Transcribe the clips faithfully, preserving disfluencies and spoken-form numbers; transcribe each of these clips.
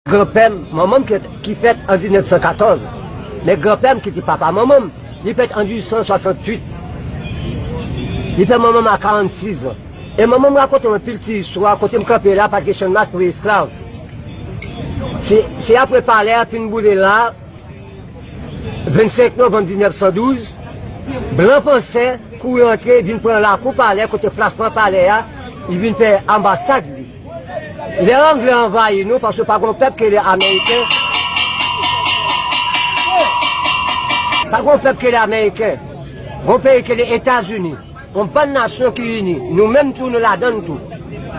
Granpè m, manman m ki, ki fèt an diznèf san katòz. Men granpè m ki te papa manman m, li fèt an dizuit san swasanntuit. Li fè manman m a karannsis an. E manman m rakonte m anpil ti istwa, kote m kanpe la, pa t gen Channmas pou esklav. Se, se apre palè a fin boule la, vennsenk novanm diznèf san douz, blan fransè kouri antre, vin pran lakou palè, kote plasman palè a, li vin fè anbasad li. Lè Anglè anvayi nou, paske pa gon pèp ki rele Ameriken, pa gon pèp ki rele Ameriken, gon peyi ki rele Etazini, gon bann nasyon ki ini, nou menm tou, nou ladann tou.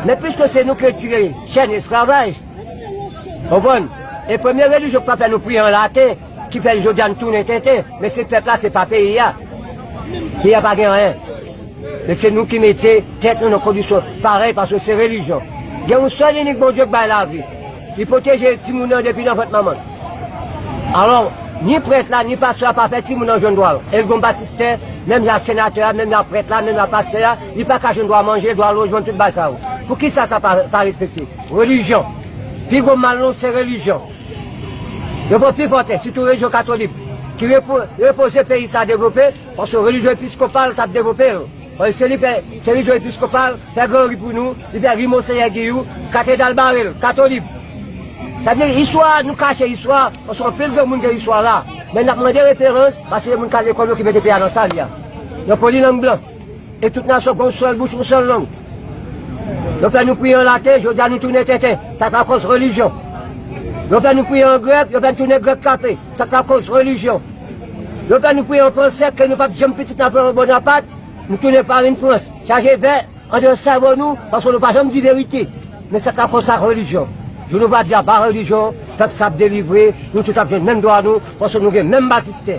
Men piske se nou ki retire chèn esklavaj, konprann? E premye relijyon ki pa fè nou priye an laten, ki fè jodi a nou tounen tenten, men se pèp la, se pa peyi a. Peyi a pa gen anyen. Men se nou ki mete tèt nou nan kondisyon parèy, paske se relijyon. Gen yon sèl inik Bondye k bay lavi. Li pwoteje timoun nan depi nan vant manman l. Alò, ni prèt la, ni pastè a pa fè timoun nan jwenn dwa l. E l gon batistè, menm jan senatè a, menm jan prèt la, menm jan pastè a, li pa ka jwenn dwa manje, dwa lojman, tout bagay sa yo. Poukisa sa pa, pa respekte? Relijyon. Pi gwo mal nou, se relijyon. Yo pran pi fò tè, sitou relijyon katolik, ki repo-, repoze peyi sa devlope, paske relijyon episkopal t ap devlope l. Paske se li fè, se relijyon episkopal fè Gran Ri pou nou, li fè Ri Monseyè Giyou, Katedral Baril, katolik. Sa vle di, istwa, nou kache istwa, paske anpil granmoun gen istwa la. Men n ap mande referans, paske se moun k al lekòl yo ki mete peyi a nan sa l ye a. Nan polilang blan. E tout nasyon gon sèl bouch, yon sèl lang. Yo fè nou priye an laten, jodi a nou tounen tenten. Sa k lakòz relijyon. Yo fè nou priye an grèk, yo fè nou tounen grèk kape. Sa k lakòz relijyon. Yo fè nou priye an fransè, ke nou p ap janm pitit n ap Bonapat, nou tounen farin Frans. Chaje vè andeyò sèvo nou, paske nou pa janm di verite. Men sa k lakòz sa relijyon. Jou nou va di aba relijyon, pèp sa ap delivre, nou tout ap jwenn menm dwa nou, paske nou gen menm batistè.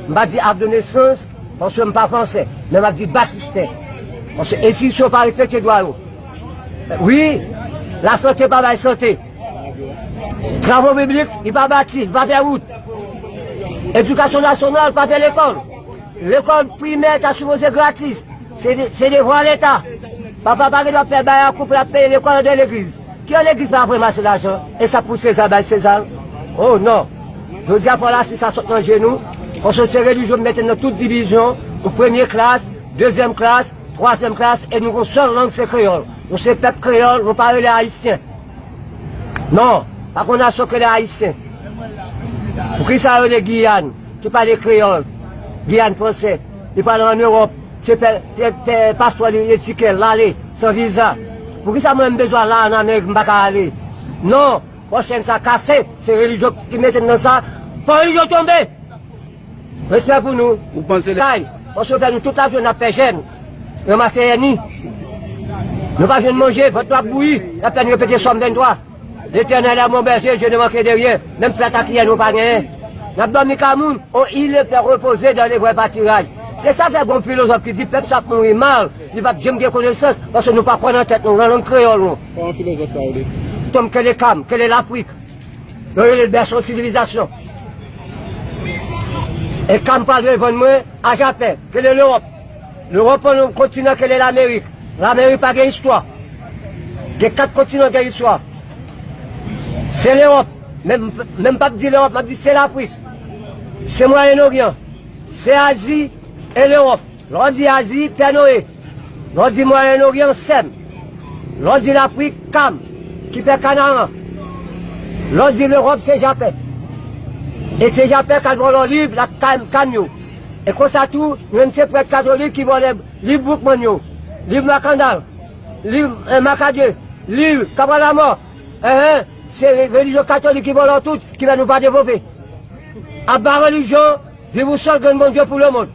M pa di ak de nesans, paske m pa fransè, men m ap di batistè. Paske enstitisyon pa respekte dwa yo. Wi, lasante pa bay sante. Travo piblik, li pa bati, li pa fè wout. Edikasyon nasyonal pa fè lekòl. Lekòl primè ta sipoze gratis. Se de-, se devwa Leta. Papa pa gen dwa fè bayakou pou l ap peye lekòl anndan legliz. Ki legliz pa ap ranmase lajan? E sa pou Seza bay Seza? Oh non. Jodi a fò lasis sa sot nan je nou. Paske se relijyon mete nan tout divizyon. Ou premye klas, dezyèm klas, twazyèm klas, e nou gon sèl lang se kreyòl. Nou se pèp kreyòl, nou pa rele ayisyen. Non, pa gon nasyon ki rele ayisyen. Poukisa yo rele Giyàn, ki pale kreyòl, Giyàn fransè, li pale ann Ewòp, se pè, pè, pè, paspò li etike l, l ale, san viza. Poukisa mwen m bezwen al la ann Amerik, m pa ka ale? Non, fò chèn sa kase, se relijyon ki mete n nan sa, fò relijyon tonbe! Respè pou nou. Ou panse lè kay, paske fè nou tout lajounen n ap fè jèn, ranmase èni. Nou pa jwenn manje, vant nou ap bouyi, n ap fè n repete Sòm venntwa. L'Éternel est mon berger, je ne manquerai de rien. Menm plat a kiyè nou pa genyen. N ap dòmi kay moun, oh, il les fait reposer dans les verts pâturages. Se sa fè gon filozòf ki di pèp sa ap mouri mal, li p ap janm gen konesans, paske nou pa kwè nan tèt nou, nan lang kreyòl nou. Kòman filozòf sa yo di? Tom, kele Kam, kele Lafrik. Yo rele l bèso sivilizasyon. E Kam pral revann mwen a Japè, kele Lewòp. Lewòp an yon kontinan kele Lamerik. Lamerik pa gen istwa. Gen kat kontinan gen istwa. Se Lewòp. Men, men m p ap di Lewòp, m ap di se Lafrik. Se Mwayen Oryan. Se Azi e Lewòp. Lè w di Azi, Pè Noye. Lè w di Mwayen Oryan, Sèm. Lè w di Lafrik, Kam, ki fè Kanaran. Lè w di Lewòp, se Japè. E se Japè k al vòlò liv la Kam, Kam yo. E konsa tou, nou menm se prèt katolik ki vòlè liv Boukmann yo, liv Makandal, liv, eh, Makadye, liv Kabalamò. Enhen, se relijyon katolik ki vòlè tout, ki fè nou pa devlope. Aba relijyon, viv yon sèl grenn Bondye pou lemonn.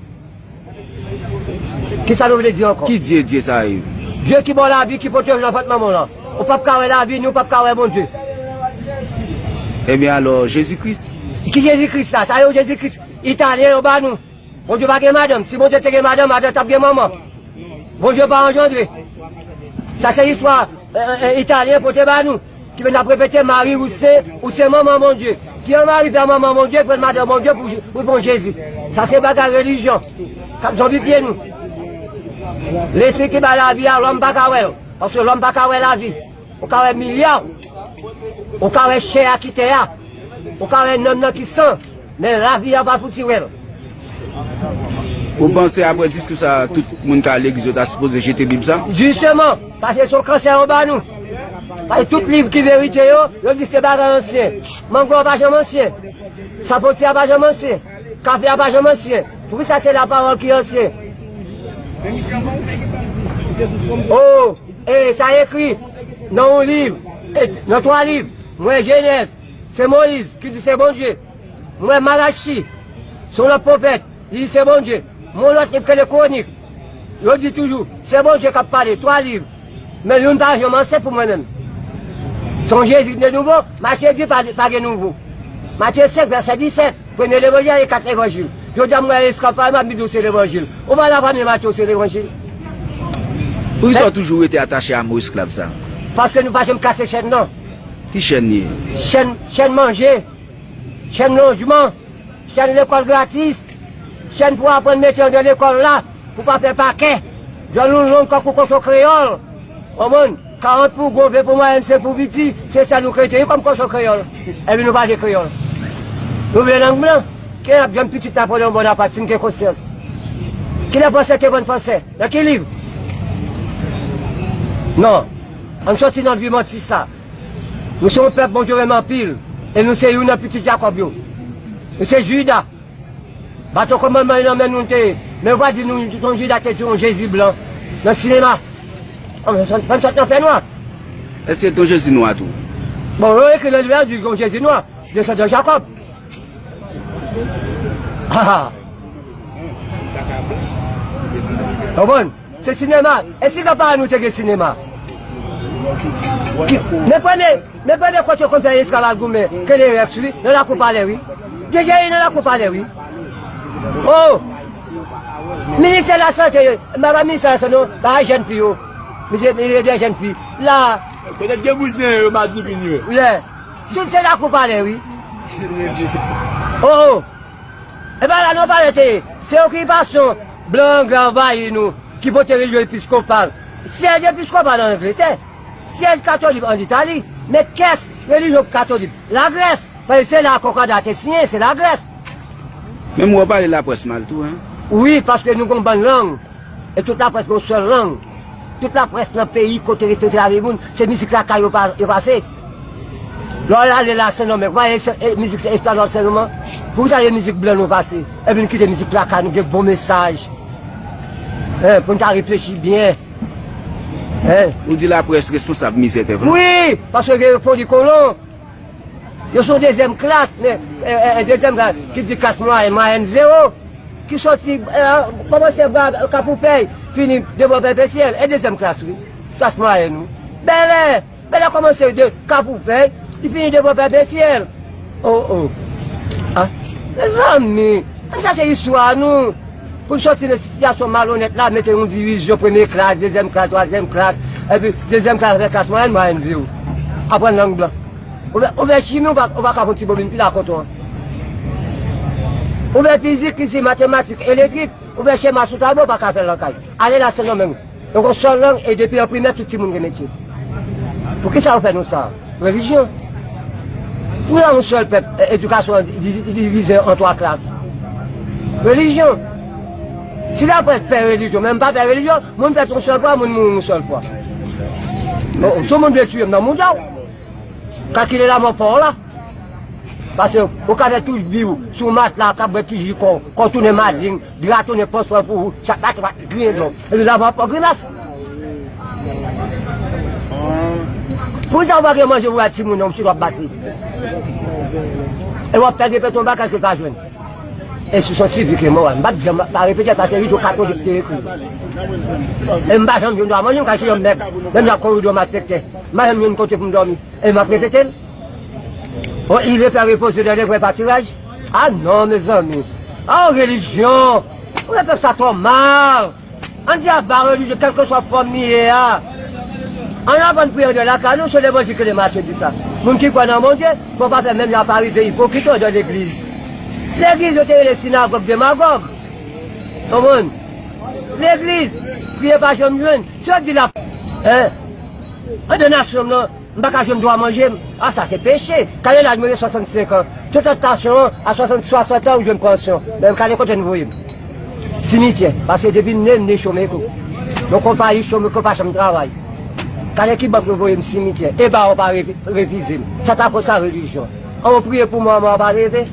Kisa nou vle di ankò? Ki Dye, Dye sa ye? Dye ki ba w lavi, ki pote w nan vant manman w lan. Ou p ap ka wè lavi, ni w p ap ka wè Bondye. Ebyen alò, Jezi Kris? Ki Jezi Kris sa? Sa yo Jezi Kris italyen yo ba nou. Bondye pa gen madanm. Si Bondye te gen madanm, madanm t ap gen manman. Bondye pa anjandre. Sa se istwa, eh, eh, eh, italyen pote ba nou. Ki vin ap repete, Mari, ou se, ou se manman Bondye. Ki an Mari fè manman Bondye, pran madanm Bondye pou, pou pran Jezi. Sa se bagay relijyon k ap zonbifye nou. Lespri ki bay lavi a, lòm pa ka wè l. Paske lòm pa ka wè lavi. Ou ka wè milya. Ou ka wè chè a ki tè a, ou ka wè nanm nan ki san, men lavi a pa fouti wè l. Ou panse apre diskou sa a, tout moun k al legliz yo ta sipoze jete Bib sa? Jisteman, paske se yon kansè yo ba nou. Paske tout liv ki verite yo, yo di se bagay ansyen. Mango a pa janm ansyen. Sapoti a pa janm ansyen. Kafe a pa janm ansyen. Poukisa se lapawòl ki ansyen? Oh, e sa ekri nan yon liv, e, nan twa liv. M wè Jenèz, se Moyiz ki di se Bondye. M wè Malachi, se yon lòt pwofèt, li di se Bondye. M wè yon lòt liv ki rele Kwonik, yo di toujou se Bondye k ap pale, twa liv. Men youn pa janm ansyen pou mwen menm. Se yon Jezi ki te nouvo, Matye di pa, pa gen nouvo. Matye senk, vèsè disèt, premye levanjil e kat levanjil. Jodi a m wè esklav pa m ap di w se levanjil. Ou pa la premye Matye w se levanjil. Poukisa w toujou rete atache a mo esklav sa? Paske nou pa janm kase chèn nan. Ki chèn li ye? Chèn, chèn manje, chèn lojman, chèn lekòl gratis, chèn pou aprann mete anndan lekòl la, pou pa fè pakè. Djòl ou long kòk ou kochon kreyòl. Konprann? Karant pou gwo, ven pou mwayèn, senk pou piti, se sa nou krete wi kòm kochon kreyòl. Epi nou pa vle kreyòl. Nou vle lang blan. Kilè n ap jwenn pitit Napoleyon Bonaparte si n gen konsyans? Kilè fransè te vann fransè? Nan ki liv? Non. Ann sòti nan vi manti sa. Nou se yon pèp Bondye renmen anpil, e nou se youn nan pitit Jakòb yo. Nou se Jida. Baton kòmandman yo nan men nou te ye. Men w pa di nou yon Jida te di yon Jezi blan nan sinema. Ann sòt nan fènwa. Èske te yon Jezi nwa tou? Bon, yo ekri nan Bib la di yon Jezi nwa, desandan Jakòb. Konprann? Se sinema. E si gran paran nou te gen sinema? Men premye, men premye kote yo konn fè esklav al goumen, Kennerèks wi, nan lakou palè wi. Djèdjèyi nan lakou palè wi. Oh! Ministè lasante, m pa ministè lasante non, bagay jèn fi yo. Misye, misye de jèn fi. La. Petèt gen bouzen yo, madivin yo. Yeah. Tout se lakou palè wi. Oh! E pa la non palè te ye. Se okipasyon blan anglè anvayi nou ki pote relijyon episkopal. Syèj episkopal an Angletè, syèj katolik an Itali, men kès relijyon katolik Lagrès. Paske se la konkòda te siyen, se Lagrès. Menm ou pale laprès mal tou, en? Wi, paske nou gon bann lang. E tout laprès gen yon sèl lang. Tout laprès nan peyi kote rete lari moun, se mizik lakay yo pa, yo pase. Lè w ale la Sendomeng, pa e, e mizik se espanyòl sèlman? Poukisa se mizik blan nou pase? Epi nou kite mizik lakay nou gen bon mesaj. Hein, pou n ta reflechi byen. Hein? Ou di laprès responsab mizè pèp la? Wi, paske gen foli kolon. Yo se yon dezyèm klas, men e, e, e, dezyèm klas ki di klas mwayèn, mwayèn zewo, ki sòti, e, kòmanse Kapoupèy, fini Devò Pèpetyèl, e dezyèm klas wi, klas mwayèn wi. Bèlè, Bèlè kòmanse de Kapoupèy, li fini Devò Pèpetyèl. Oh, oh. Ah, mezanmi, ann chache istwa nou. Pou n sòti nan sitiyasyon malonèt la, mete yon divizyon, premye klas, dezyèm klas, twazyèm klas, epi dezyèm klas avèk klas mwayèn, mwayèn zewo. Aprann lang blan. Ouvè, ouvè chimi, ou pa, ou pa ka fè yon ti bobin pil a koton an. Ouvè fizik, isit, matematik, elektrik, ouvè chema sou tablo, ou pa ka fè l nan kay. Ale la Sendomeng. Yo gon sèl lang e depi an primè tout timoun gen metye. Poukisa yo fè nou sa? Relijyon. Poukisa yon sèl pèp, e, edikasyon an di-, di-, divize an twa klas? Relijyon. Si laprès pè relijyon, men m pa pè relijyon, moun fèt yon sèl fwa, moun mouri yon sèl fwa. Bon, si yon moun vle tiye m nan mouda w. Kalkile lanmò pa w la. Paske ou ka fè tout vi w sou matla k ap bwè ti ji kò w, kò w tounen maleng, dra tounen panswèl pou ou, chak maten w ap griyen dlo. Epi lanmò pa w grimas. Poukisa w pa gen manje pou bay timoun nan, ou sot w ap bat li? E w ap pèdi pèt yon bagay ke l pa jwenn. Enstitisyon sivik e moral. M p ap janm pa repete l paske li tou katolik te ekri l. E m pa janm jwenn dwa manje, m kalkile yon mèg. Menm nan koridò malfektè. M pa janm jwenn kote pou m dòmi. E m ap repete l. Oh, il est fait reposer dans les vrais pâturages. Ah non, mezanmi. Oh, relijyon. Ou fè pèp sa twò mal. Ann di aba relijyon, kèlkeswa fòm li ye a. Ann aprann priye anndan lakay nou, se levanjil ke le Matye di sa. Moun ki kwè nan Bondye, fò w pa fè menm jan a Farizyen ipokrit yo anndan legliz. Legliz yo te rele sinagòg demagòg. Konprann? Legliz, priye pa janm jwenn. Si yo di la, hein? Anndan nasyon m nan, M pa ka jwenn dwa manje m. A, sa se peche. Gade laj mwen gen swasannsenk an. Tout tantasyon an, a swasant, swasant an, ou jwenn pansyon. Men gade kote n voye m. Simityè. Paske depi m ne, m ne chome kou. Yon konpayi chome kou pa janm travay. Gade ki bank nou voye m simityè. E ba ou pa re-, refize m. Sa ta koz sa relijyon. An ou priye pou mò, mò pa leve.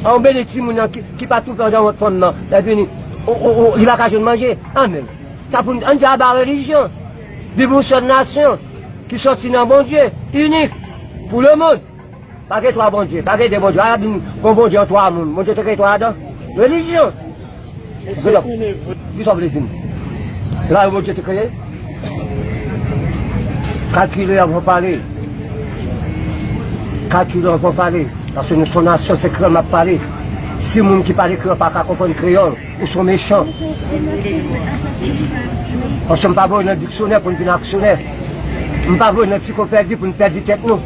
An ou beni timoun nan ki, ki pa toufe andan vant fanm nan. Epi ni, o, o, o, li pa ka jwenn manje. Anmèn. Sa pou n, ann di aba relijyon. Viv yon sèl nasyon ki sòti nan Bondye, inik, pou lemonn. Pa gen twa Bondye, pa gen de Bondye. A, vin gon Bondye an twa moun. Bondye te kreye twa adan. Relijyon. Kisa w vle di m? La yo Bondye te kreye? Kalkile anvan pale. Kalkile anvan pale. Paske nou se yon nasyon, se kreyòl m ap pale. Si moun ki pale kreyòl pa ka konprann kreyòl, ou se yon mechan. Paske m pa voye nan diksyonè pou n vin aksyonè. M pa voye nan ansiklopedi pou n pèdi tèt nou.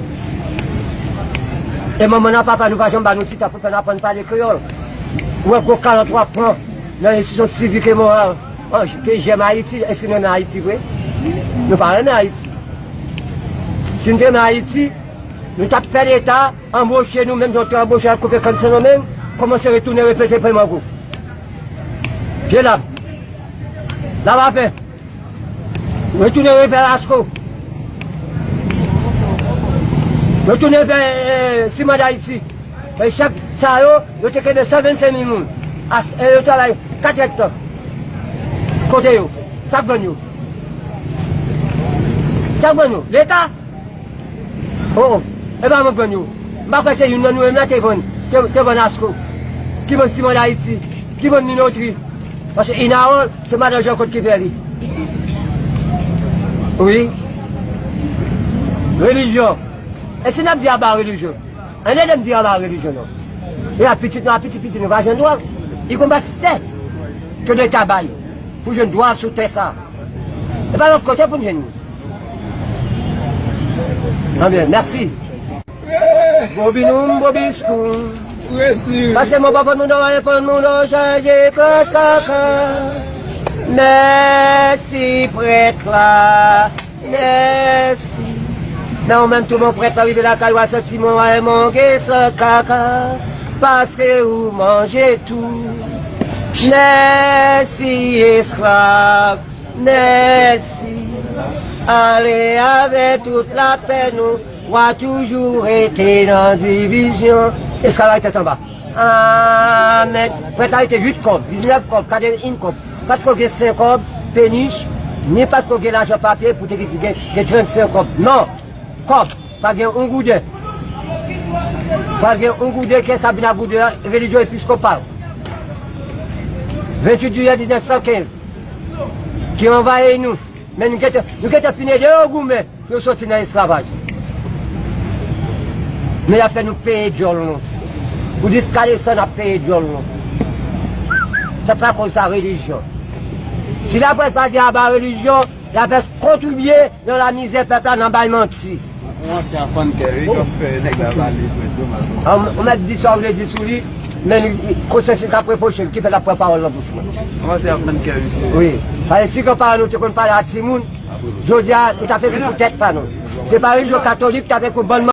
E manman n ak papa nou pa janm ba nou ti tan pou fè n aprann pale kreyòl. Ou wè gwo kalant w ap pran nan enstitisyon sivik e moral. An, ke jèm Ayiti, èske nou renmen Ayiti vre? Nou pa renmen Ayiti. Si n te renmen Ayiti, nou t ap fè Leta anboche nou, menm jan yo te anboche al koupe kann Sendomeng, kòmanse retounen repete pèman gwo. Pye lab. Lab apè. Retounen repè Lasco. Retounen repè, eh, Siman Dayiti. E chak sa yo, yo te kenbe san vennsenk mil moun. A, e yo travay kat èdtan. Kote yo? Sa k vann yo? Sa k vann yo? Leta? O, o. E pa mwen k vann yo. M pa kwè se youn nan nou menm la te vann, te, te vann Lasco. Ki vann Siman Dayiti. Ki vann Minotri. Paske Inawòl, se madan Jean Claude ki fè li. Wi. Relijyon. E si n ap di aba relijyon? Ann ede m di aba relijyon non. E a pitit nou, a pitit pitit nou pa jwenn dwa. Li gon pastè ke Leta bay pou jwenn dwa sou tè sa. E pa lòt kote pou n jwenn li. Anbyen, mèsi. Bobinoum, bobiskoum. Pase mwen pa konn moun nan, pa konn moun nan, chaje kras kaka. Mèsi prèt la, mèsi. Men ou menm tou, mon prèt la, rive lakay ou a santi mwen, mwen gen san kaka. Paske ou manje tou. Mèsi esklav. Mèsi. Ale avè tout lapè nou, w a toujou rete nan divizyon. Esklav la tèt anba. Amèn. Prèt la rete uit kòb, diznèf kòb, katrevenn kòb. Pa t ko gen senk kòb, penich, ni pa t ko gen lajan papye pou te di gen, gen trannsenk kòb. Non. Kòb. Pa gen yon gouden. Pa gen yon gouden, kè sa vin ak gouden an, relijyon episkopal. Venntuit jiyè diznèf san kenz, ki anvayi nou. Men nou gentan, nou gentan fin ede yo goumen pou yo soti nan esklavaj. Men y ap fè nou peye dyòl nou. Pou jiska lesan n ap peye dyòl nou. Se pa konsa relijyon. Si laprès pa di aba relijyon, y ap kontribye nan lamizè pèp la, nan bay manti. Ou kòmanse ap fann kè, wi, k ap fè nèg la pale, prèt yo mal. An, ou mèt di sa w vle di sou li, men li, li, konsyans li k ap repwoche l, ki fè l ap pran pawòl nan bouch mwen. Ou kòmanse ap fann kè, wi, mesye. Wi. Paske si granparan nou te konn pale a timoun, jodi a, nou t ap ekri pou tèt pa nou. Se pa relijyon katolik t ap ekri bann